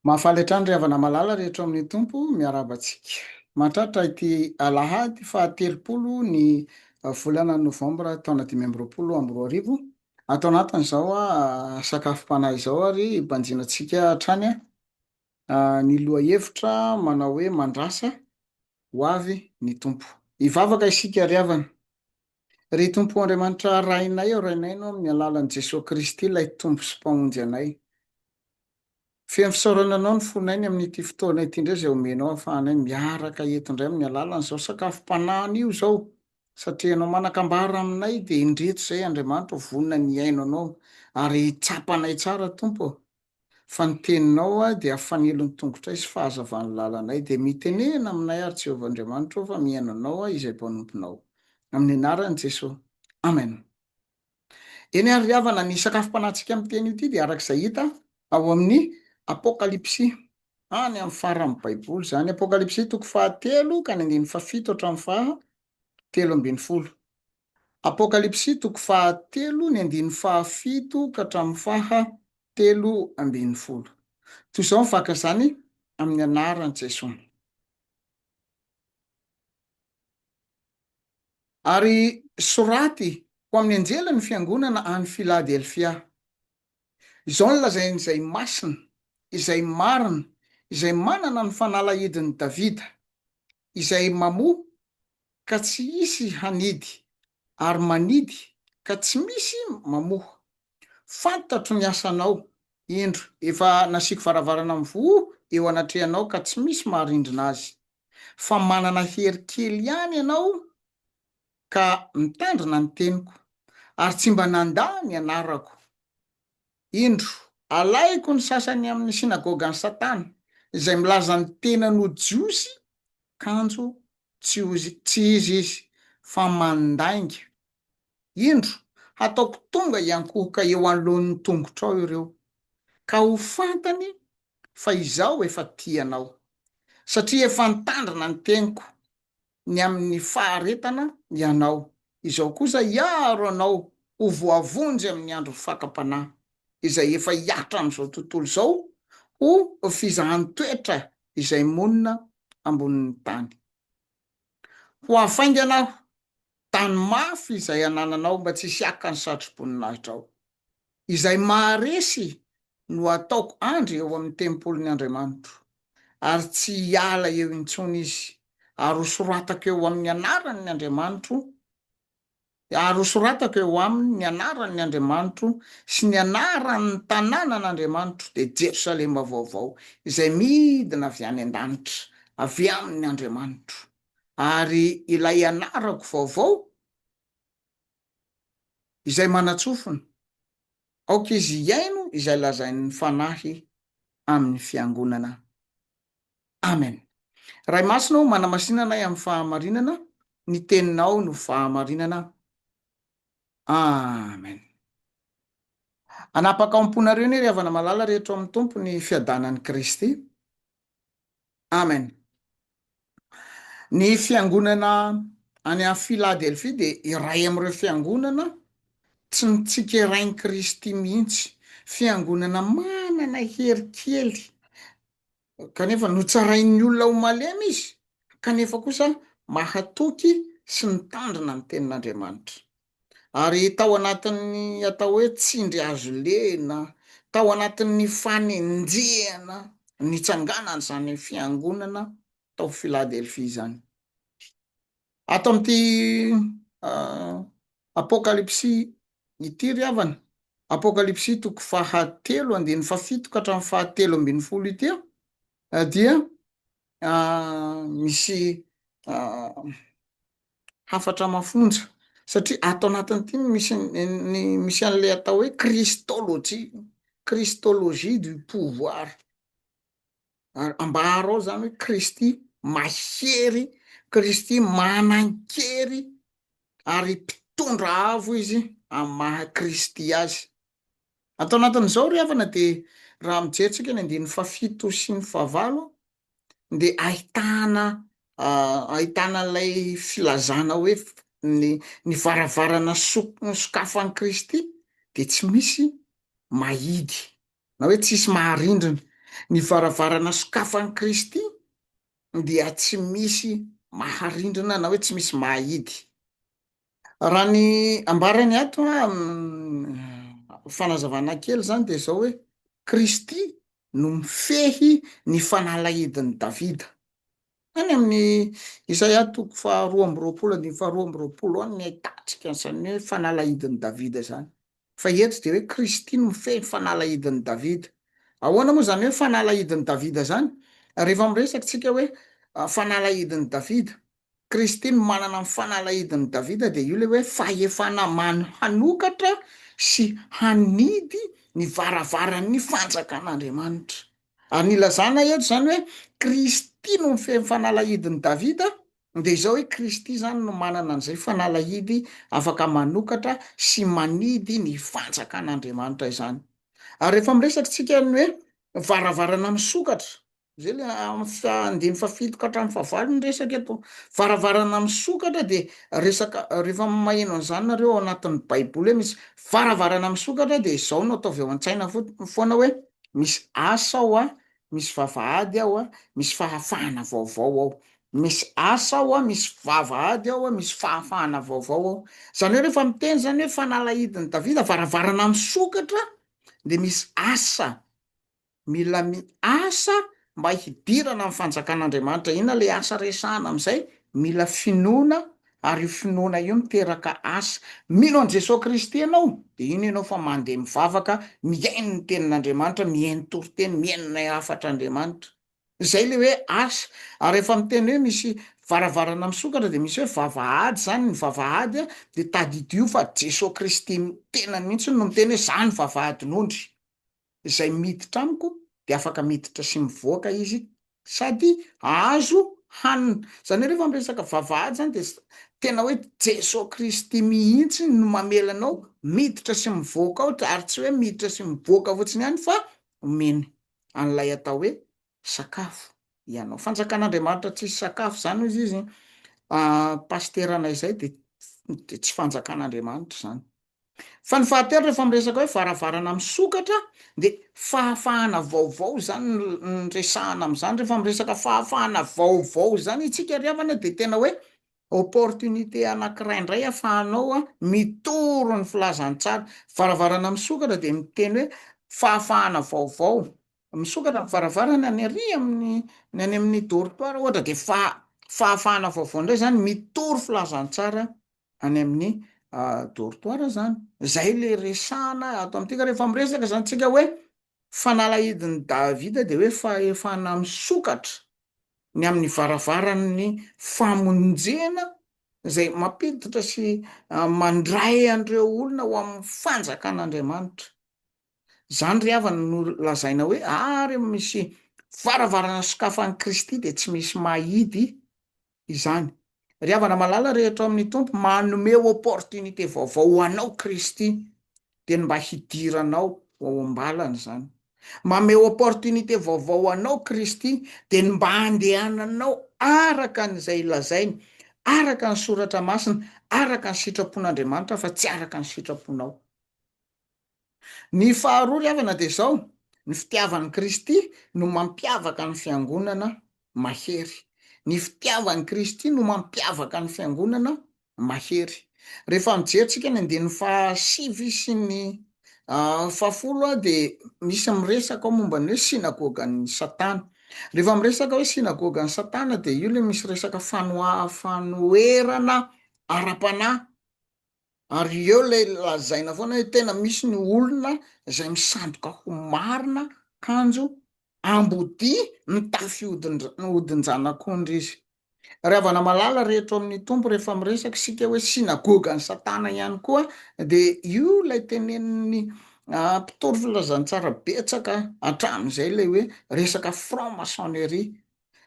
Mahafaly hatrany ry havana malala rehetra ao amin'ny Tompo, miarahaba antsika. Mahatratra ity alahady faha-30 ny volana novambra taona 2025. Ato anatin'izao sakafom-panahy izao ary banjinantsika hatrany ny lohahevitra manao hoe mandrasa ho avy ny Tompo. Hivavaka isika ry havana. Ry Tompo Andriamanitra Rainay ô Rainay no amin'ny alalan'i Jesoa Kristy ilay Tompo sy Mpamonjy anay. Feno fisaorana Anao ny fonay ny amin'ity fotoana ity indray izay omenao ahafahanay miaraka eto indray amin'ny alalan'izao sakafom-panahy anio izao satria Ianao manan-kambara aminay dia indreto izay Andriamanitra ô vonona ny hihaino Anao ary tsapanay tsara Tompo ô fa ny teninao dia fanilon'ny tongotray sy fahazavan'ny lalanay dia mitenena aminay ary Jehovah Andriamanitra ô fa mihaino Anao izay mpanomponao amin'ny anaran'i Jesoa Amen. Eny ary ry havana, ny sakafom-panahintsika amin'ny teny ity dia araka izay hita ao amin'ny Apokalypsy, any amin'ny faran'ny Baiboly izany. Apokalypsy toko fahatelo ka ny andininy fahafito hatramin'ny faha 13. Apokalypsy toko fahatelo ny andininy fahafito ka hatramin'ny faha 13. Toy izao ny vaka izany amin'ny anaran'i Jesoa. Ary soraty ho amin'ny anjelin'ny fiangonana any Filadelfia, Izao no lazain'izay masina, izay marina, izay manana ny fanalahidin'i Davida, izay mamoha ka tsy hisy hanidy, ary manidy ka tsy misy mamoha. Fantatro ny asanao, indro, efa nasiako varavarana mivoha eo anatrehanao ka tsy misy maharindrina azy. Fa manana hery kely ihany ianao ka mitandrina ny teniko, ary tsy mba nandà ny anarako. Indro, alaiko ny sasany amin'ny synagogan'i Satana, izay milaza ny tenany ho Jiosy, kanjo tsy tsy izy izy, fa mandainga. Indro, hataoko tonga hiankohoka eo anoloan'ny tongotrao ireo, ka ho fantany fa izaho efa tia anao, satria efa nitandrina ny teniko ny amin'ny faharetana ianao, izao kosa hiaro anao ho voavonjy amin'ny andro fakam-panahy, izay efa hihatra amin'izao tontolo izao ho fizahan-toetra izay monina ambonin'ny tany. Ho avy faingana aho, tany mafy izay anananao mba tsy hisy haka ny satroboninahitra Izay maharesy no hataoko andry eo amin'ny tempolin'ny Andriamanitro, ary tsy hiala eo intsony izy, ary hosoratako eo amin'ny anaran'ny Andriamanitro, ary hosoratako eo aminy ny anaran'ny Andriamanitro sy ny anaran'ny tanànan'Andriamanitro, dia Jerosalema vaovao, izay midina avy any an-danitra, avy amin'ny Andriamanitro, ary ilay anarako vaovao Izay manan-tsofina, aoka izy hihaino izay lazain'ny Fanahy amin'ny fiangonana. Amen. Ray Masina ô, manamasina anay amin'ny fahamarinana, ny Teninao no fahamarinana. Amen. Hanapaka ao am-ponareo anie ry havana malala rehetra ao amin'ny Tompo ny fiadanan'i Kristy. Amen. Ny fiangonana any amin'ny Philadelphie dia iray amin'ireo fiangonana tsy notsikerain'i Kristy mihitsy. Fiangonana manana hery kely kanefa notsarain'ny olona ho malemy izy kanefa kosa mahatoky sy mitandrina ny tenin'Andriamanitra. Ary tao anatin'ny atao hoe tsindry hazo lena, tao anatin'ny fanenjehana nitsanganan'izany fiangonana tao Philadelphie izany. Ato amin'ity Apokalypsy ity ry havana, Apokalypsy toko fahatelo andininy fahafito ka hatramin'ny fahatelo ambin'ny folo ity dia misy hafatra mafonja satria ato anatin'ity no misy ny misy an'ilay atao hoe kristôlôjia, christologie du pouvoir, ary ambara ao zany hoe Kristy mahery, Kristy manan-kery ary mpitondra avo izy amin'ny maha Kristy azy. Ato anatin'izao ry havana dia raha mijery tsika ny andininy fahafito sy ny fahavalo dia ahitana ahitana an'ilay filazana hoe ny ny varavarana sok- sokafan'i Kristy dia tsy misy mahidy na hoe tsisy maharindrina. Ny varavarana sokafan'i Kristy dia tsy misy maharindrina na hoe tsy misy mahahidy. Raha ny ambarany ato an, fanazavana kely zany de zao hoe Kristy no mifehy ny fanalahidin'i Davida. Any amin'ny Isaia toko faharoa amby roapolo andininy faharoa amby roapolo any ny ahitantsika an'izany hoe fanalahidin'i Davida izany. Fa eto dia hoe Kristy no mifehy ny fanalahidin'i Davida. Ahoana moa izany hoe fanalahidin'i Davida izany? Rehefa miresaka isika hoe fanalahidin'i Davida, Kristy no manana ny fanalahidin'i Davida dia io ilay hoe fahefana hanokatra sy hanidy ny varavaran'ny fanjakan'Andriamanitra. Ary ny ilazana eto izany hoe Kristy no mifehy ny fanalahidin'i Davida dia izao hoe Kristy izany no manana an'izay fanalahidy afaka manokatra sy manidy ny fanjakan'Andriamanitra izany. Ary rehefa miresaka isika ny hoe varavarana misokatra Zay le amin'ny andininy fahafito ka hatramin'ny fahavalo ny resaka eto. Varavarana misokatra de resaka rehefa maheno an'izany nareo ao anatin'ny baiboly hoe misy varavarana misokatra de izao no ataovy ao an-tsaina foana hoe misy asa ao a, misy vavahady ao a, misy fahafahana vaovao ao. Misy asa ao a, misy vavahady ao a, misy fahafahana vaovao ao. Zany hoe rehefa miteny zany hoe fanalahidin'i Davida, varavarana misokatra de misy asa Mila miasa mba hidirana amin'ny fanjakan'Andriamanitra. Inona ilay asa resahana amin'izay? Mila finoana, ary io finoana io miteraka asa. Mino an'i Jesoa Kristy ianao, dia ino ianao fa mandeha mivavaka, mihaino ny tenin'Andriamanitra, mihaino toriteny, mihaino ny hafatr'Andriamanitra. Izay ilay hoe asa. Ary rehefa miteny hoe misy varavarana misokatra dia misy hoe vavahady izany, ny vavahady dia tadidio fa Jesoa Kristy tenany mihitsy no miteny hoe za ny vavahadin'ondry. Izay miditra amiko dia afaka miditra sy mivoaka izy sady hahazo hanina. Izany hoe rehefa miresaka vavahady izany dia tena hoe Jesoa Kristy mihitsy no mamela anao miditra sy mivoaka ao ary tsy hoe miditra sy mivoaka fotsiny ihany fa omeny an'ilay atao hoe sakafo ianao. Fanjakan'Andriamanitra tsisy sakafo izany hozy izy pasiteranay izay dia tsy fanjakan'Andriamanitra izany. Fa ny fahatelo rehefa miresaka hoe varavarana misokatra de fahafahana vaovao zany no resahana am'zany, rehefa miresaka fahafahana vaovao zany itsika ry havana de tena hoe opportunité anankiray ndray ahafahanao a mitory ny filazantsara, varavarana misokatra de miteny hoe fahafahana vaovao, misokatra ny varavarana ny ary amin'ny ny any amin'ny dortoir ohatra de faha- fahafahana vaovao ndray zany mitory filazantsara any amin'ny dortoir zany. Zay le resahana ato amintsika rehefa miresaka zany tsika hoe fanalahidin'i Davida de hoe fahefana misokatra ny amin'ny varavaran'ny famonjena zay mampiditra sy mandray an'ireo olona ho amin'ny fanjakan'Andriamanitra. Zany ry havana no lazaina hoe ary misy varavarana sokafan'i Kristy de tsy misy mahidy izany. Ry havana malala rehetra ao amin'ny Tompo, manome opportunité vaovao ho anao Kristy, dia ny mba hidiranao ho ao am-balany izany. Manome opportunité vaovao ho anao Kristy, dia ny mba handehananao araka an'izay lazainy, araka ny Soratra Masina, araka ny sitrapon'Andriamanitra fa tsy araka ny sitraponao. Ny faharoa ry havana dia izao, ny fitiavan'i Kristy no mampiavaka ny fiangonana mahery. Ny fitiavan'i Kristy no mampiavaka ny fiangonana mahery. Rehefa mijery tsika ny andininy fahasivy sy ny fahafolo dia misy miresaka ao momba ny hoe synagogan'i Satana. Rehefa miresaka hoe synagogan'i Satana dia io ilay misy resaka fanoa- fanoherana ara-panahy. Ary eo ilay lazaina foana hoe tena misy ny olona izay misandoka ho marina kanjo ambodia mitafy hodin-janak'ondry izy. Ry havana malala rehetra ao amin'ny Tompo, rehefa miresaka isika hoe synagogan'i Satana ihany koa dia io ilay tenenin'ny mpitory filazantsara betsaka hatramin'izay ilay hoe resaka franc-maçonnerie.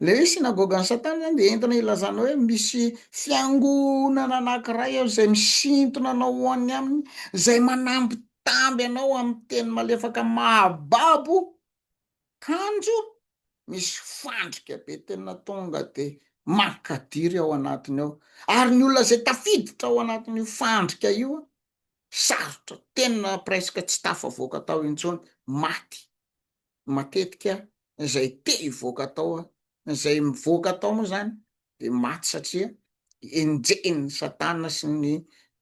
Ilay hoe synagogan'i Satana zany dia entina ilazana hoe misy fiangonana anankiray ao izay misintona anao ho any aminy, izay manambitamby anao amin'ny teny malefaka mahababo, kanjo misy fandrika be tena tonga de mankadiry ao anatiny ao. Ary ny olona izay tafiditra ao anatin'io fandrika io, sarotra, tena presque tsy tafavoaka tao intsony, maty matetika. Izay te hivoaka tao, izay mivoaka tao moa zany de maty satria enjehin'ny satana sy ny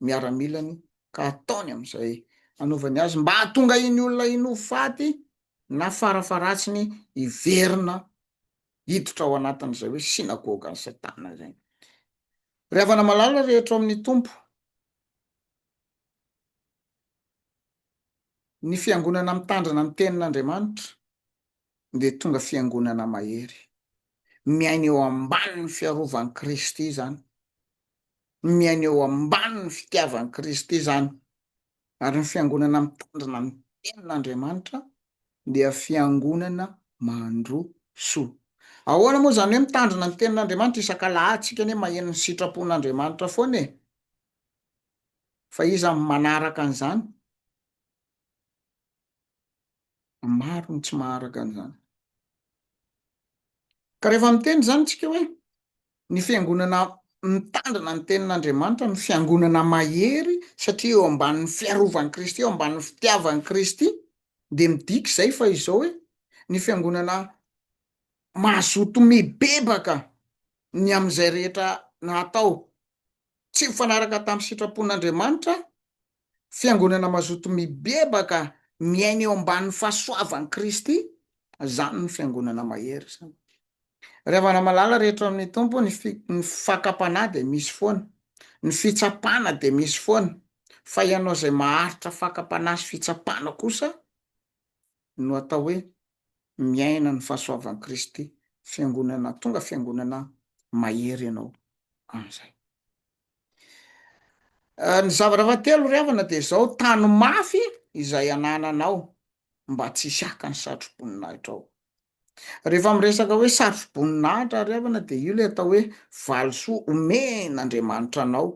miaramilany ka ataony am'izay anaovany azy mba hahatonga iny olona iny ho faty na farafaharatsiny hiverina hiditra ao anatin'izay hoe synagogan'i satana zay. Ry havana malala rehetra ao amin'ny Tompo, ny fiangonana mitandrina ny tenin'Andriamanitra dia tonga fiangonana mahery. Miaina eo ambanin'ny fiarovan'i Kristy izany. Miaina eo ambanin'ny fitiavan'i Kristy izany. Ary ny fiangonana mitandrina ny tenin'Andriamanitra dia fiangonana mandroso. Ahoana moa izany hoe mitandrina ny tenin'Andriamanitra? Isak'alahady tsika anie maheno ny sitrapon'Andriamanitra foana e. Fa iza no manaraka an'izany? Maro ny tsy maharaka an'izany. Ka rehefa miteny izany tsika hoe ny fiangonana mitandrina ny tenin'Andriamanitra no fiangonana mahery satria eo ambanin'ny fiarovan'i Kristy, eo ambanin'ny fitiavan'i Kristy, dia midika izay fa izao hoe ny fiangonana mazoto mibebaka ny amin'izay rehetra natao tsy mifanaraka tamin'ny sitrapon'Andriamanitra, Fiangonana mazoto mibebaka miaina eo ambanin'ny fahasoavan'i Kristy, zany ny fiangonana mahery zany. Ry havana malala rehetra ao amin'ny Tompo, ny fi- ny fakam-panahy dia misy foana, ny fitsapana dia misy foana, fa ianao izay maharitra fakam-panahy sy fitsapana kosa no atao hoe miaina ny fahasoavan'i Kristy, fiangonana tonga fiangonana mahery ianao amin'izay. Ny zavatra fahatelo ry havana dia izao, tano mafy izay anananao mba tsy hisy haka ny satroboninahitra ao. Rehefa miresaka hoe satroboninahitra ry havana dia io ilay atao hoe valisoa omen'Andriamanitra anao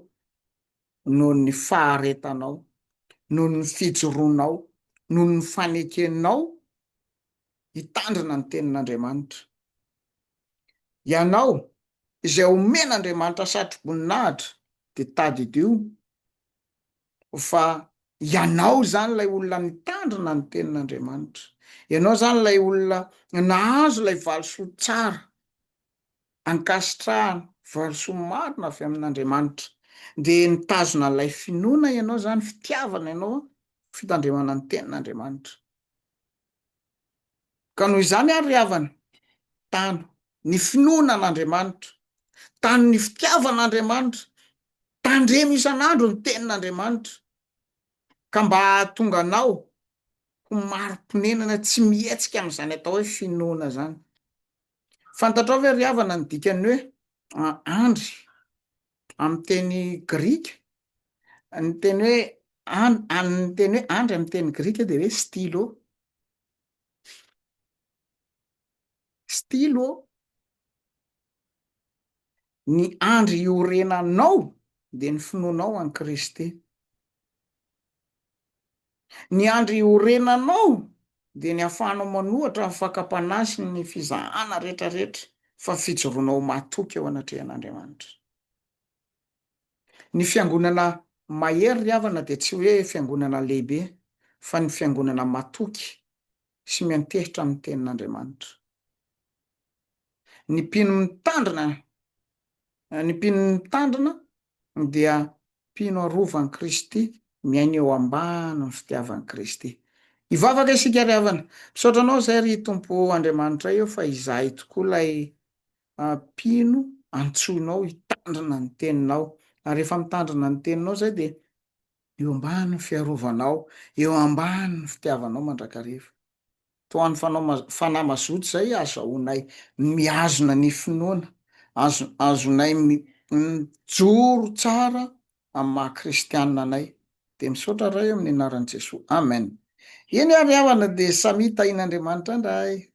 noho ny faharetanao, noho ny fijoroanao, noho ny fanekenao hitandrina ny tenin'Andriamanitra. Ianao izay omen'Andriamanitra satroboninahitra dia tadidio fa ianao izany ilay olona nitandrina ny tenin'Andriamanitra. Ianao izany ilay olona nahazo ilay valisoa tsara, ankasitrahana, valisoa marina avy amin'Andriamanitra. Dia nitazona ilay finoana ianao izany, fitiavana ianao, fitandremana ny tenin'Andriamanitra. Ka noho izany ary ry havana, tano ny finoana an'Andriamanitra, tano ny fitiavana an'Andriamanitra, tandremo isan'andro ny tenin'Andriamanitra, ka mba hahatonga anao ho mari-ponenana tsy mihetsika amin'izany atao hoe finoana izany. Fantatrao ve ry havana ny dikan'ny hoe andry amin'ny teny grika? Ny teny hoe an- ny teny hoe andry amin'ny teny grika dia hoe stylo. Stylo. Ny andry iorenanao dia ny finoanao an'i Kristy. Ny andry iorenanao dia ny ahafahanao manohatra ny fakam-panahy sy ny fizahana rehetrarehetra fa fijoroanao matoky eo anatrehan'Andriamanitra. Ny fiangonana mahery ry havana dia tsy hoe fiangonana lehibe fa ny fiangonana matoky sy miantehitra amin'ny tenin'Andriamanitra. Ny mpino mitandrina, ny mpino mitandrina dia mpino arovan'i Kristy, miaina eo ambanin'ny fitiavan'i Kristy. Hivavaka isika ry havana. Misaotra anao izay ry Tompo Andriamanitray ô fa izahay tokoa ilay mpino antsoinao hitandrina ny teninao. Ary rehefa mitandrina ny teninao izay dia eo ambanin'ny fiarovanao, eo ambanin'ny fitiavanao mandrakariva. Toa ny fanao fanahy mazoto izay azahoanay mihazona ny finoana, azo azonay mijoro tsara amin'ny maha kristianina anay. Dia misaotra Ray amin'ny anaran'i Jesoa. Amen. Eny ary havana dia samia tahin'Andriamanitra indray.